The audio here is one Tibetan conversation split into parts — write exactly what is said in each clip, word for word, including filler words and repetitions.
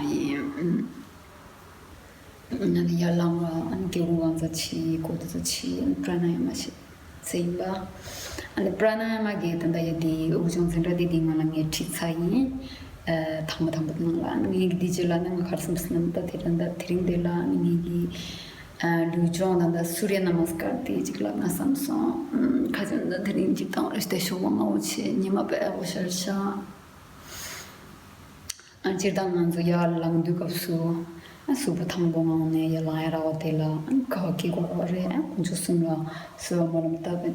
ཨ་ནི་ཡར་ལངས་ར། ཨ་ནི་སྒེའུ་ཁུང་གང་ཚ་ཕྱིས། གོ་དུ་ཚ་ཕྱིས། ཨ་ནི་པྲ་ན་ཡ་མ་ཞིག་ཟེར་ཡིན་པ། ཨ་ནི་པྲ་ན་ཡ་མ་གི་ད་ལྟ་ཡ་དེ་དབུགས་སྦྱོང་འཛིན་གྲྭ་དེ་དེ་ང་ལ་ངས་ཁྲིད་ཚར་ཡིན། ཨ་དང་པོ་དང་པོ་དེ་ནང་ལ། ཨ་ནི་ངས་གི་དེ་རྗེས་ལ་ནི་ང་ག་རེ་བསམ་སོང་ན། ད་དེ་རིང་ད་དེ་རིང་དེ་ལ་ཨ་ནི་ངས་གི་ཨ་ལུས་སྦྱོང་དང་ད་སུརྱ་ན་མ་སྐར་དེ་ཅིག་ལབ་ན་བསམ་སོང་། ཨམ་ཁ་ཅིག་ད་དེ་རིང་ཅིག་དང་རེ་ཞིག་ད་ཞོགས་པ་སྔ་པོ་བྱས། ཉི་མ་དཔེ་ཡག་པོ་ཤར་ཤག་ཨ་སྤྱིར་བཏང་ང་ཚོ་ཡར་ལངས་དུས་སྐབས་སུ་ཨ་གཟུགས་པོ་ཐང་པོ་ངང་ནས་ཡར་ལངས་ཡ་རག་པ་དེ་ལ་ཨ་དཀའ་བ་སྐྱེ་གི་ཡོད་རེད། ཨ་དཀོན་མཆོག་གསུམ་ལ་གསོལ་བ་སྨོན་ལམ་བཏབ་པ་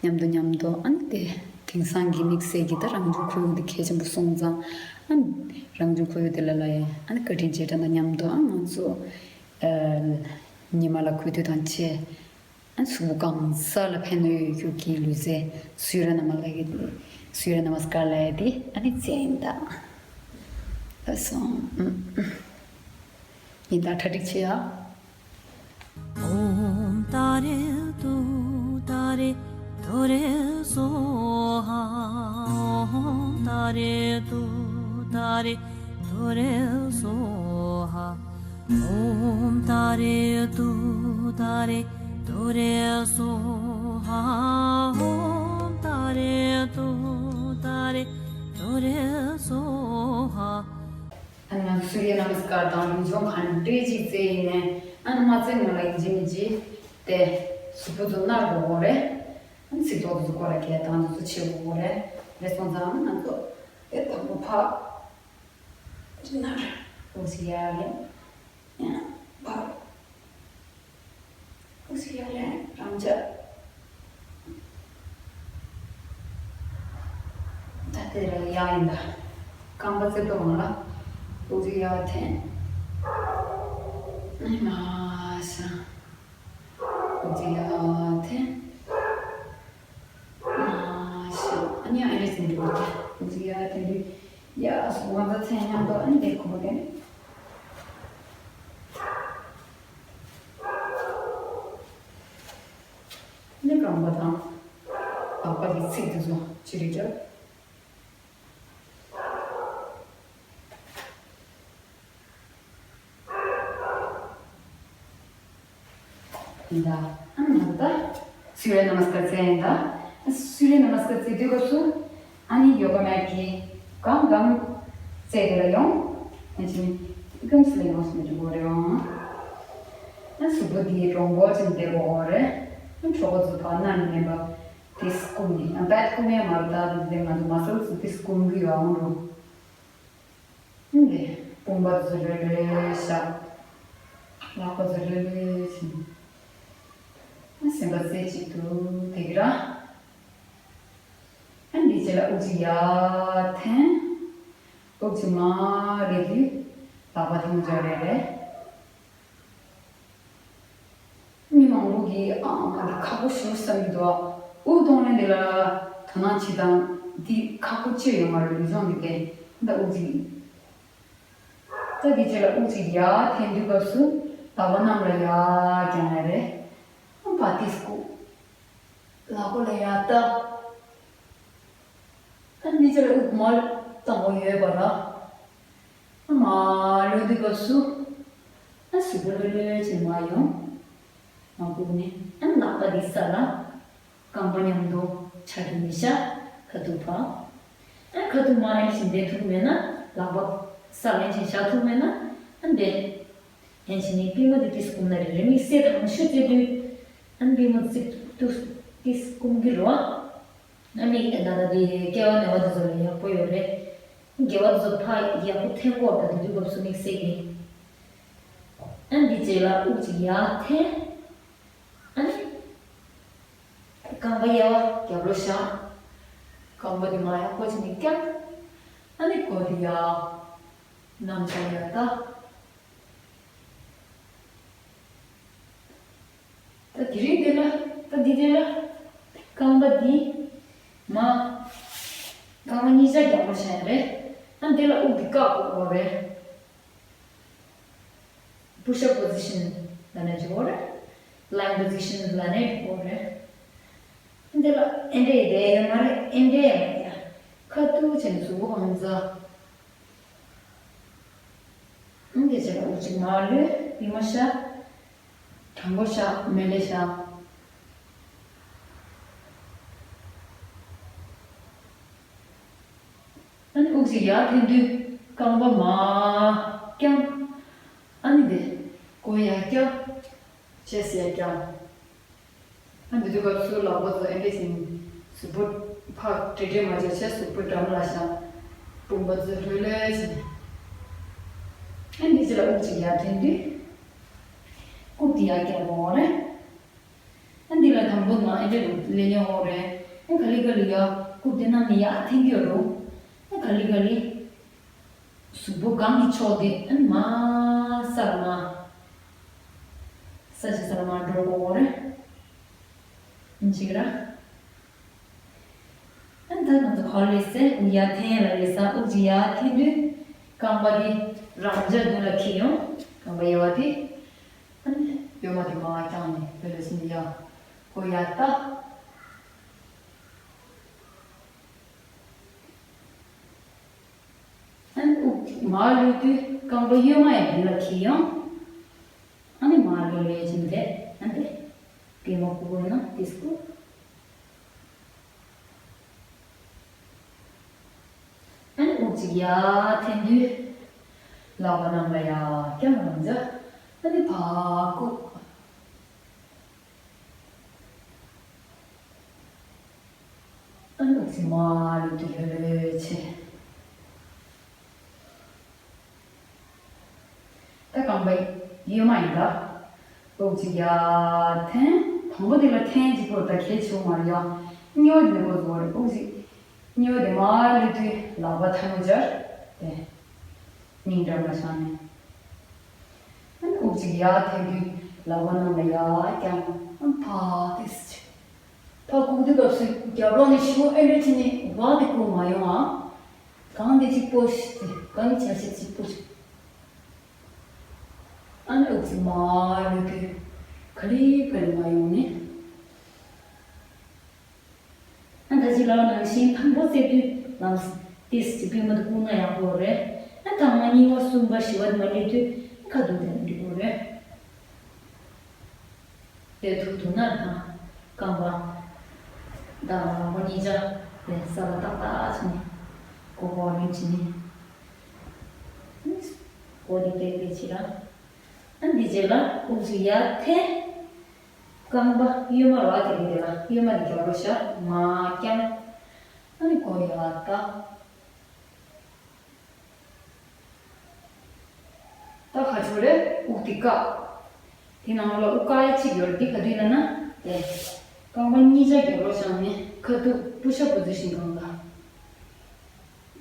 མཉམ་དུ་མཉམ་དུ། ཨ་ནི་དེ་དེང་སང་གི་དམིགས་བསལ་གྱི་ད་རང་བྱུང་ཁོར་ཡུག་དེ་གལ་ཆེན་པོ་སོང་ཙང་། ཨ་རང་བྱུང་ཁོར་ཡུག་དེ་ལ་ལ་ཡ་ཨ་ནི་བཀའ་དྲིན་རྗེས་དྲན་དང་མཉམ་དུ། ཨ་ང་ཚོ་ཨ་ཉི་མ་ལ་གུས་འདུད་དང་བཅས། ཨ་གཟུགས་པོ་གང་ས་ལ་ཕན་ནུས་ཡོད་རྒྱུ་གི་ལུས་རྩལ་སུརྱ་ན་མ་ལབ་ཡ་དེ། སུརྱ་ན་མ་སྐར་ལབ་ཡ་དེ་ཨ་ནི་རྩེ་ཡིན་ད། ད་སོང་ཨུམ། ཡིན་ད། གྲ་སྒྲིག་བྱེད་ཡ། ཨོཾ་ཏཱ་རེ་ཏུཏྟཱ་རེ་ཏུ་རེ་སྭཱ་ཧཱ། ཨོཾ་ཏཱ་རེ་ཏུཏྟཱ་རེ་ཏུ་རེ་སྭཱ་ཧཱ། ཨོཾ་ཏཱ་རེ་ཏུཏྟཱ་རེ་ཏུ་རེ་སྭཱ་ཧཱ། ཨོཾ་ཏཱ་རེ་ཏུཏྟཱ་རེ་ཏུ་རེ་སྭཱ་ཧཱ། ཨ་ནི་ང་ཚོ་སུརྱ་ན་མ་སྐར་དང་ལུས་སྦྱོང་ག་འདྲས་ཅིག་རྩེ་ཡིན་ནའི། ཨ་ནི་མ་རྩེ་སྔོན་ལ་ཡིན་གཅིག་མིན་གཅིག་དེ་གཟུགས་པོ་ཚོ་མནར་དགོས་ཀྱི་རེད། ཨ་ནི་ཚིགས་ཐོག་དེ་ཚོ་སྐོར་ར་གས་དང་དེ་ཚོ་བྱེད་དགོས་ཀྱི་རེད། རེད་སོང་ཙང་ང་ཚོ་དེ་དང་པོ་ཕར་ཅིག་མནར། འོ་ཟི་ཡ་རེད། ཡང་ཕར། འོ་ཟི་ཡ་རེད། རང་འཇགས། ད་དེ་ལ་ཡ་ཡིན་ད། རྐང་པ་རྩེ་ཏོག་ངང་ལ་འོ་ཟི་ཡ་འཐེན། ཨ་ནི་མར་སོང་། འོ་ཟི་ཡ་འཐེན། མར་སོང་། ཨ་ནི་ཨ་ནི་ཟིན་འགྲོ་གི། འོ་ཟི་ཡ་འཐེན་དུས་ཡ་སོང་། ང་ཚོ་མཚན་མཉམ་དུ་ཨ་ནི་དེ་ཁོ་པ་དེ་ནི། ནི་རྐང་པ་དང་ལག་པ་གི་ཚིགས་དེ་ཚོ་ཅི་རིགས་རྒྱབ། ཡིན་ད། ཨ་ནི་ང་ཚོ་ད་སུརྱ་ན་མ་སྐར་རྩེ་ཡིན་ད། སུརྱ་ན་མ་སྐར་རྩེ་དུས་སྐབས་སུ་ཨ་ནི་ཡོ་ག་མེཊ་གི་སྒང་སྒང་རྩེ་དེ་ལ་ཡོང་། ཨ་ཅིན་སྐམ་སི་ལ་ཡོང་སུ་མི་འགྲོ་གི་རེད་ཨང་། ཨ་གཟུགས་པོ་འདི་རོང་པོ་ཅན་བསྡད་དགོས་ཀྱི་རེད། ཨ་གྲོད་ཁོག་ཚོ་ཕར་མནན་ནས་མེད་པ་དེ་སྐུམ་ནས། ཨ་བད་སྐུམ་ཡ་མ་རེད་ད། དེ་ང་ཚོ་མ་སལ་ཚོ་དེ་སྐུམ་གི་ཡོད་ཨང་རུང་། ཨ་ནི་དཔུང་པ་ཚོ་ལྷོད་ལྷོད་བཞག་ལག་པ་ཚོ་ལྷོད་ལྷོད་བྱིན། ཨ་སེམས་པ་རྩེ་གཅིག་ཏུ་དེ་གི་ར། ཨ་འདི་རྗེས་ལ་དབུགས་ཅིག་ཡར་འཐེན། དབུགས་ཅིག་མར་རེད་དུས་ལག་པ་འཐེན་འཇོག་རེ་རེད། མི་མང་པོ་གིས་ཨ་ཨ་འདི་ཁག་པོ་ཞེ་པོ་བསམ་གྱི་འདུག་དབུགས་གཏོང་ལེན་འདི་ལ་དོ་སྣང་བྱེད་དང་། འདི་ཁག་པོ་ཅི་ཡོད་མ་རེད། ལུས་སྦྱོང་འདི་དེ་ད་དབུགས་ཅིག་ད་འདི་རྗེས་ལ་དབུགས་ཅིག་ཡར་འཐེན་དུས་སྐབས་སུ་ལག་པ་གནམ་ལ་ཡར་བརྐྱང་ཡ་རེད། ཨ་བ་དེ་སྐུ། ལག་པ་ལ་ཡར་བལྟ། ཨ་འདི་རྗེས་ལ་དབུགས་མར་བཏང་བ་ཡོད་པ་ར། ཨ་མར་ལྷོད་དུས་སྐབས་སུ་ཨ་གཟུགས་པོ་ལྷོད་ལྷོད་བྱས་མར་ཡོང་། མར་བཀུག་ནས་ཨ་ལག་པ་འདི་ས་ལ། རྐང་པ་མཉམ་དུ་ཆ་རྒྱུས་མི་བཞག་ཁ་ཐུག་ཕར། ཨ་ཁ་ཐུག་མར་ཡན་ཞིང་བསྡད་ཐུབ་མེད་ན། ལག་པ་ས་ལ་ཡན་ཞིང་བཞག་ཐུབ་མེད་ན། ཨ་འདི་ཡན་ཞིང་ནི་པུས་མོ་འདི་ཏིས་སྐུམ་ན་རེ་རེ། དམིགས་བསལ་དང་ཤོས་བརྩེ་དུས་ཨ་པུས་མོ་ཙིག་ཏུ་ཏིས་སྐུམ་གི་རོ། ཨ་མིག་ད་ལྟ་འདི་སྐྱེ་བ་ནས་བ་འདི་ཚོ་ལ་ཡག་པོ་ཡོད་རེད། དགེ་བ་འདི་ཚོ་ཕར་ཡག་པོ་འཐེན་གོ་ད་དེ་དུས་སྐབས་སུ་དམིགས་བསལ་གྱི། ཨ་འདི་རྗེས་ལ་དབུགས་ཅིག་ཡར་འཐེན། ཨ་ནི། རྐང་པ་གཡས་པ་རྒྱབ་ལོགས་བཞག་རྐང་པ་འདི་མར་ཡར་སྐོར་བྱས་ནས་བརྐྱངས། ཨ་ནི་མགོ་འདི་ཡར་ནམ་མཁའ་ཡར་བལྟ། ད་དེ་རིང་འདི་ལ་ད་འདི་འདི་ལ་རྐང་པ་འདི་མར་རྐང་པ་གཉིས་ཆ་རྒྱབ་ལོགས་བཞག་ཡ་རེད། ཨ་འདི་ལ་དབུགས་འདི་བཀག་དགོས་རེད། Push up position ལབ་ནས་བརྗོད་རེད། Lying position ལབ་ནས་བརྗོད་རེད། འདི་ལ་ཨེ་འདྲས་བསྡད་ཡོད་མ་རེད། ཨེ་འདྲས་ཡོད་ཡ། ཁ་ཐུག་བྱས་ནས་གཟུགས་པོ་གང་ཚ། དེ་རྗེས་ལ་དབུགས་གཅིག་མར་ལུས། པུས་མོ་བཞག་དྲང་པོ་བཞག་མེ་ལེ་བཞག་ཨ་ནི་དབུགས་གཅིག་ཡར་འཐེན་དུས་རྐང་པ་མར་བརྐྱངས། ཨ་ནི་དེ་མགོ་ཡར་བཀྱག་ཅེས་ཡར་བརྐྱངས། ཨ་འདི་དུས་སྐབས་སུ་ལག་པ་ཚོ་ཨེ་འདྲས་ཡིན། གཟུགས་པོ་ཕར་བྲེལ་བྲེལ་མ་བྱས་བྱས་གཟུགས་པོ་འགྲམ་ལ་བཞག་དཔུང་པ་ཚོ་ལྷོད་ལྷོད་བྱས། ཨ་འདི་ཅི་ལ་དབུགས་གཅིག་ཡར་འཐེན་དུས་རྐུབ་དེ་ཡར་བཀྱག་དགོས་རེད། ཨ་འདི་ལ་དང་པོ་ང་ཨེ་འདྲས་ལེན་ཡོང་འོང་རེད། ཨ་ག་ལེ་ག་ལེ་ཡར་རྐུབ་དེ་གནམ་ནས་ཡར་འཐེན་གྱི་ཡོད་རུང་། ཨ་ག་ལེ་ག་ལེ། གཟུགས་པོ་སྒང་གི་ཕྱོགས་དེ་ཨ་ནི་མར་ས་ལ་མར། ས་ཆ་ས་ལ་མར་འགྲོ་དགོས་རེད། ཨ་འཇིག་ར། ཨ་ནི་ད་ང་ཚོ་ག་ལེ་སེ་དབུགས་ཡར་འཐེན་ལ་ལེ་ས་དབུགས་ཅིག་ཡར་འཐེན་དུས་རྐང་པ་དེ་རང་འཇགས་མདུན་ལ་འཁྱེར་ཡོང་། རྐང་པ་གཡས་པ་དེ། ཨ་ནི་གཡོན་མ་དེ་མར་བརྐྱངས་ནས་བེ་ལེ་སི་ནི་ཡར་མགོ་ཡར་བལྟ། ཨ་ནི་དབུགས་མར་ལུས་དུས་རྐང་པ་གཡོན་མ་ཡང་མདུན་ལ་འཁྱེར་ཡོང་། ཨ་ནི་མར་ལུས་ལུས་ཕྱིན་ཏེ་ཨ་ནི་པུས་མོ་ཀུ་ཀུ་ན་ཏིས་ཀུ། ཨ་ནི་དབུགས་གཅིག་ཡར་འཐེན་དུས་ལག་པ་གནམ་ལ་ཡར་བརྐྱངས་རང་འཇགས། ཨ་ནི་ཕར་བཀུག་ཨ་ནི་དབུགས་མར་ལུས་ཏེ་ལྷོད་ལྷོད་བྱས། ད་རྐང་པ་གཡོན་མ་ཡིན་ད། དབུགས་གཅིག་ཡར་འཐེན། དང་པོ་དེ་ལ་འཐེན་གཅིག་པོ་ད་གལ་ཆེ་བ་མ་རེད་ཡ། གཉིས་པ་དེ་ནས་འགོ་འཛུགས་པ་རེད། དབུགས་གཅིག་གཉིས་པ་དེ་མར་ལུས་དུས་ལག་པ་ཐལ་མོ་སྦྱར། དེ། སྙིང་འགྲམ་ལ་བཞག་ནས། ཨ་ནི་དབུགས་གཅིག་ཡར་འཐེན་དུས་ལག་པ་གནམ་ལ་ཡར་བརྐྱངས། ཨ་ཕར་ཏོག་ཙམ། ཕར་བཀུག་དུས་སྐབས་སུ་རྒྱབ་ལོགས་ནས་ཤུགས་ཨེ་འདྲ་བྱས་ནས་བག་དེ་བཀུག་མ་ཡོང་ཨ། གང་དེ་གཅིག་པོ་ཞིག་དེ་གང་བྱ་བྱེད་གཅིག་པོ་ཞིག་ཨ་ནི་དབུགས་གཅིག་མར་ལུས་དུས་ག་ལེ་ག་ལེ་མར་ཡོང་ནས། ཨ་ད་ཅི་ལབ་ནང་བཞིན་དང་པོ་རྩེ་དུས་ལམ་ཏིས་ཀྱི་པུས་མོ་དེ་བཀུག་ན་ཡག་པོ་རེད། ཨ་དང་མ་གཉིས་པ་གསུམ་པ་བཞི་པ་དེ་མ་སླེབས་དུས་ཁ་ཐུག་དེ་འགྲིག་པོ་རེད། དེ་ཐུག་ཐུག་ན་དང་རྐང་པ་དང་ལག་པ་གཉིས་ཆ་དེ་ས་ལ་ཏག་ཏག་བྱས་ནས་མགོ་སྐོར་རིམ་བྱས་ནས་མགོ་དེ་ཏེ་ཏེ་བྱེད་ར། ཨ་འདི་རྗེས་ལ་དབུགས་གཅིག་ཡར་འཐེན། རྐང་པ་གཡོན་མ་ར་དེ་རེད་དེ་ལ་གཡོན་མ་དེ་རྒྱབ་ལོགས་བཞག་མར་བརྐྱངས། ཨ་ནི་མགོ་ཡར་བལྟ། ད་ཁ་ཕྱོགས་རེད། དབུགས་དེ་བཀག་དེ་ནང་ལོགས་དབུགས་བཀག་ཡ་གཅིག་ཡོད་རེད། འདི་ག་དུས་ཡིན་ན་དེ། རྐང་པ་གཉིས་ཆ་རྒྱབ་ལོགས་བཞག་ནས་ཁ་ཐུག་པུ་ཤ་པོ་ཛི་ཤན་སྒང་ལ།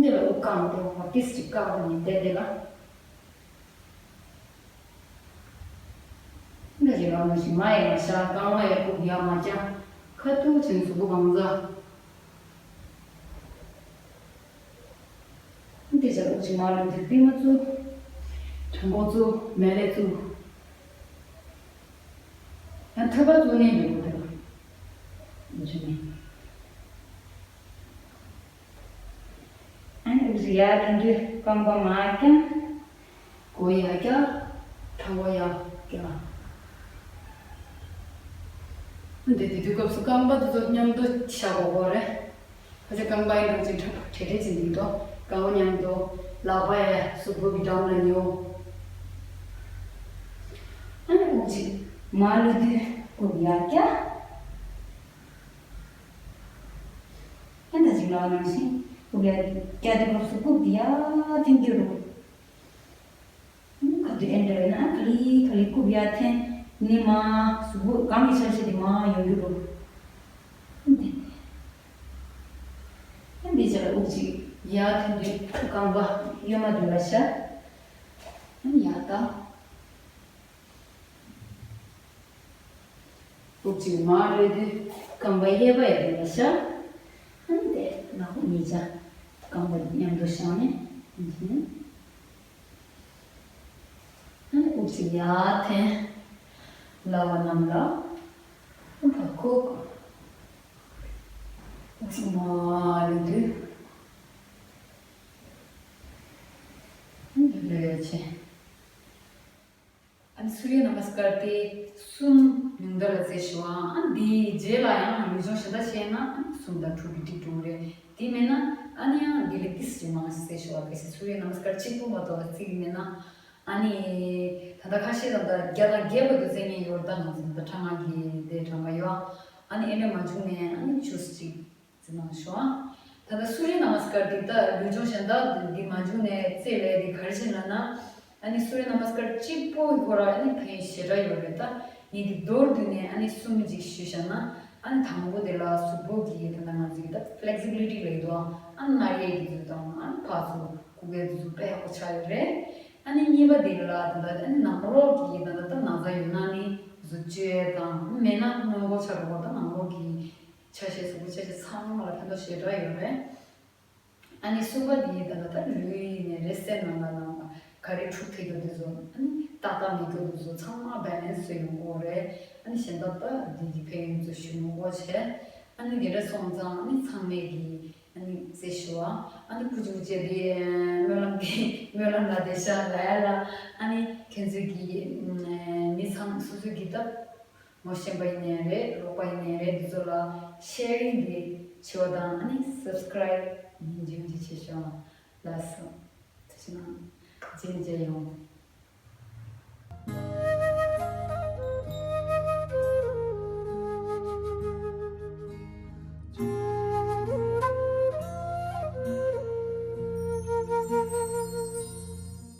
འདི་ལ་དབུགས་བཀག་མི་འདུག་བ། ཏིས་ཅིག་བཀག་ནས་བསྡད་དེ་ལ། འདི་རེད་བ། ནང་བཞིན་མ་ཡི་མ་ཤ་རྐང་མ་ཡི་དབུགས་ཡར་མ་བརྐྱངས། ཁ་ཐུག་ཅིག་གཟུགས་པོ་གང་ཟག་འདི་ལ་དབུགས་གཅིག་མར་ལུས་དུས་པུས་མོ་བཙུགས། དྲང་པོ་བཙུགས། མེ་ལེ་བཙུགས། ཡང་ཐོད་པ་བཙུགས་ནས་འདུག་དགོས་དེ་ལ། འདི་བྱས་ནས། ཨ་ནི་དབུགས་ཡར་འཐེན་དུས་རྐང་པ་མར་བརྐྱངས། མགོ་ཡར་བཀྱག་དྲང་པོ་ཡར་བཀྱག་འདི་དེ་དུས་སྐབས་སུ་རྐང་པ་དེ་ཚོ་མཉམ་དུ་བཞག་དགོས་ཀྱི་རེད། ཁ་ཆེ་རྐང་པ་ཡིན་ན་ཅིག་ཁྲ་བྲེ་བྲེ་ཅིག་འདུག་དོ། རྐང་པ་མཉམ་དུ་ལག་པ་ཡ་གཟུགས་པོ་གི་འགྲམ་ལ་ཉོ། ཨ་ནི་དབུགས་གཅིག་མར་ལུས་དུས་རྐུབ་ཡར་བཀྱག་ཨ་ད་ཅིག་ལབ་ནང་བཞིན་རྐུབ་ཡར་བཀྱག་དུས་སྐབས་སུ་རྐུབ་དེ་ཡར་འཐེན་རྒྱུ་རུ། ཁ་ཐུག་ཨེ་འདྲ་ཡོད་ན་ཨ་ག་ལེ་ག་ལེ་རྐུབ་ཡར་འཐེན་ནི་མ། གཟུགས་པོ་སྒང་གི་ཆ་ཤས་དེ་མར་ཡོང་རྒྱུ་རུ། ཨ་འདི་ཅག་ལ་དབུགས་གཅིག་ཡར་འཐེན་དུས་རྐང་པ་གཡོན་མ་མདུན་ལ་བཞག་ཨ་ཡར་བལྟ། དབུགས་གཅིག་མར་ལུས་དུས་རྐང་པ་གཡས་པ་ཡར་མདུན་ལ་བཞག་ཨ་ནི་དེ་ལག་པ་གཉིས་ཆ་རྐང་པ་མཉམ་དུ་བཞག་ནས་ཨ་ནི། ཨ་ནི་དབུགས་གཅིག་ཡར་འཐེན། ལག་པ་གནམ་ལ། ཨ་ཕར་བཀུག་དབུགས་གཅིག་མར་ལུས་དུས། ཨ་ནི་ལྷོད་ལྷོད་བྱས། སུརྱ་ན་མ་སྐར་དེ་གསུམ་ཉུང་མཐའ་ལ་རྩེ་ཞུ་བ། ཨ་ནི་དེའི་རྗེས་ལ་ཡང་ལུས་སྦྱོང་གཞན་དག་བྱས་ན་ཨ་ནི་གསུམ་དང་དྲུག་གི་ཏིག་འགྲོ་གི་རེད། དེ་མེད་ན་ཨ་ནི་ཡང་དགེ་ལེགས་ཏིས་ཅིག་མང་ཞིག་རྩེ་ཞུ་བ། གལ་སྲིད་སུརྱ་ན་མ་སྐར་གཅིག་པོ་མ་གཏོགས་རྩེ་གི་མེད་ན། ཨ་ནི་ད་ལྟ་ཁ་ཤས་ད་ལྟ་བརྒྱ་དང་བརྒྱད་པ་དུ་རྩེ་མཁན་ཡོད་རེད། ད་ང་ཚོ་ད་ལྟ་གྲངས་ཀ་གི་དེ་གྲངས་ཀ་ཡོད། ཨ་ནི་ཨེ་འདྲ་མ་བྱུང་ནས་ཨ་ནི་ཆུ་ཚོད་གཅིག་རྩེ་གནང་ཞོག། ད་ལྟ་སུརྱ་ན་མ་སྐར་འདི་ལྟ་ལུས་སྦྱོང་གཞན་དག་འདི་མ་བྱུང་ནས་རྩེ་ལས་འདི་ག་རེ་བྱེད་ན་ན། ཨ་ནི་སུརྱ་ན་མ་སྐར་གཅིག་པོ་ཁོ་ར་ཨ་ནི་ཕན་ཞེ་དྲག་ཡོད་རེད། ད་ངས་འདི་མདོར་བསྡུས་ནས་ཨ་ནི་གསུམ་ཅིག་ཞུས་བཞག་ན། ཨ་ནི་དང་པོ་དེ་ལ་གཟུགས་པོ་གི་ད་ལྟ་ང་ཚོའི་ད་ཕི་ལེག་སི་བི་ལི་ཊི་ལབ་ཀྱི་འདུག། ཨ་ནི་ནར་ཡས་ཀྱི་ཚུལ་དང་ཨ་ནི་ཕར་ཚུར་སྒུག་ཡས་དེ་ཚོ་དཔེ་ཡག་པོ་ཆགས་ཡོད་རེད། ཨ་ནི་གཉིས་པ་དེ་ལ་ད་ལྟ་ཨ་ནི་ནང་ལོགས་ཀྱི་ད་ལྟ་ད་ན་ཚ་ཡོད་ན་ནི་བཟོ་བཅོས་དང་མེད་ན་སྔོན་འགོག་བྱ་རོགས། ད་ནང་ལོགས་ཀྱི་ཆ་ཤས་གཟུགས་པོ་ཆ་ཤས་ཚང་མ་ལ་ཕན་ཐོགས་ཞེ་དྲག་ཡོད་རེད། ཨ་ནི་གསུམ་པ་དེ་ད་ལྟ་ད་ལུས་ཡིན་ནའི་རེད། སེམས་ནང་ལ་ནང་ལ་ག་རེ་འཁྲུག་བསྡད་ཡོད་དེ་ཚོ་ཨ་ནི་ཏག་ཏག་མེད་རྒྱུ་དེ་ཚོ་ཚང་མ་བེ་ལན་སི་བཟོ་ཡོང་གི་ཡོད་རེད། ཨ་ནི་གཞན་དག་ད་འདི་གི་ཕན་ཡོན་ཚོ་ཞུ་མི་དགོས་བྱས། ཨ་ནི་དེ་འདྲ་སོང་ཙང་ཨ་ནི་ཚང་མས་གི་ཨ་ནི་རྩེ་ཞུ་བ། ཨ་ནི་ཀུ་ཅུ་ཅེ་དེ་སྨོན་ལམ་དེ་སྨོན་ལམ་ལ་དེ་ཤ་ལ་ཡ་ལ། ཨ་ནི་ཁྱེད་ཚོས་གི་མི་ཚང་སོ་སོ་གི་ད་ངོ་ཤེས་པ་ཡིན་ནའི་རེད། རོགས་པ་ཡིན་ནའི་རེད། འདི་ཚོ་ལ་ཤེ་རིང་གི་བྱེད་པ་དང་ཨ་ནི་སབ་སི་ཀ་རའིབ་ཡིན་རྒྱུ་འདི་བྱེད་ཤོག། ལགས་སོ། ཐུགས་རྗེ་གནང་། རྗེས་ནས་མཇལ་ཡོང་།